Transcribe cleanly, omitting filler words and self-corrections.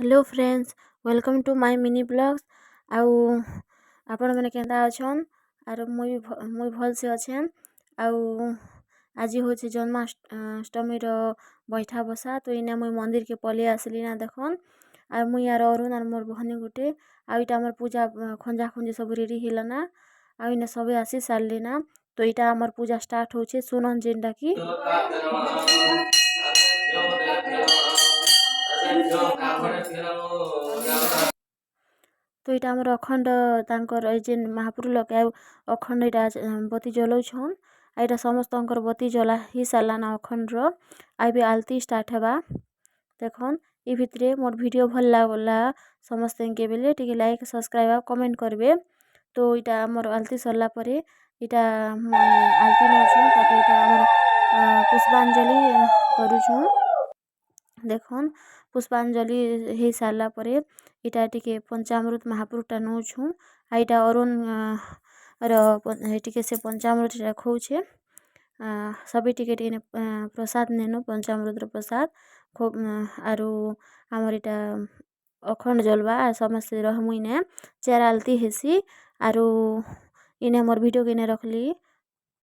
Hello friends, welcome to my mini vlogs। ଆଉ ଆପଣମାନେ କେନ୍ତା ଅଛନ୍? ଆରୁ ମୁଇଁ ବି ମୁଇଁ ଭଲ୍ସେ ଅଛେଁ। ଆଉ ଆଜି ହଉଛେ ଜନ୍ମାଷ୍ଟମୀର ବୈଠା ବସା। ତ ଇନେ ମୁଇଁ ମନ୍ଦିର୍କେ ପଲେଇ ଆସିଲି ନା, ଦେଖନ୍। ଆର୍ ମୁଇଁ ଆର୍ ଅରୁଣ୍ ଆର୍ ମୋର୍ ଭଉଣୀ ଗୁଟେ। ଆଉ ଇଟା ଆମର୍ ପୂଜା ଖଞ୍ଜା ଖୁଞ୍ଜି ସବୁ ରେଡ଼ି ହେଲାନା। ଆଉ ଇନେ ସବେ ଆସି ସାରିଲେନା। ତ ଇଟା ଆମର୍ ପୂଜା ଷ୍ଟାର୍ଟ ହଉଛେ, ଶୁନନ୍ ଯେନ୍ଟା କି। ତ ଇଟା ଆମର୍ ଅଖଣ୍ଡ ତାଙ୍କର୍ ଏ ଯେନ୍ ମହାପ୍ରଭୁ ଲଗା ଅଖଣ୍ଡ ଇଟା ବତୀ ଜଲଉଛନ୍। ଆଉ ଇଟା ସମସ୍ତଙ୍କର୍ ବତୀ ଜଲା ହେଇ ସାରିଲାନ ଅଖଣ୍ଡର। ଆଉ ଏବେ ଆଳତୀ ଷ୍ଟାର୍ଟ ହେବା, ଦେଖନ୍। ଇ ଭିତ୍ରେ ମୋର୍ ଭିଡ଼ିଓ ଭଲ୍ ଲାଗଲା ସମସ୍ତଙ୍କେ ବେଲେ ଟିକେ ଲାଇକ୍, ସବସ୍କ୍ରାଇବ୍ ଆଉ କମେଣ୍ଟ କରିବେ। ତ ଇଟା ଆମର୍ ଆଳତୀ ସରିଲା ପରେ ଇଟା ଆଳତୀ ନଉଛୁଁ। ତାପରେ ଇଟା ଆମର୍ ପୁଷ୍ପାଞ୍ଜଳି କରୁଛୁଁ, ଦେଖନ୍। ପୁଷ୍ପାଞ୍ଜଳି ହେଇ ସାରିଲା ପରେ ଇଟା ଟିକେ ପଞ୍ଚାମୃତ ମହାପ୍ରଭୁଟା ନଉଛୁଁ। ଆଉ ଇଟା ଅରୁଣ୍ ର ଟିକେ ସେ ପଞ୍ଚାମୃତଟା ଖଉଛେ। ସବେ ଟିକେ ଟିକେ ପ୍ରସାଦ ନେନୁ, ପଞ୍ଚାମୃତର ପ୍ରସାଦ ଖୁବ୍। ଆରୁ ଆମର୍ ଇଟା ଅଖଣ୍ଡ ଜଲ୍ବା, ସମସ୍ତେ ରହମୁ ଇନେ, ଚାର୍ ଆଳତୀ ହେସି। ଆରୁ ଇନେ ମୋର୍ ଭିଡ଼ିଓ ଇନେ ରଖ୍ଲି।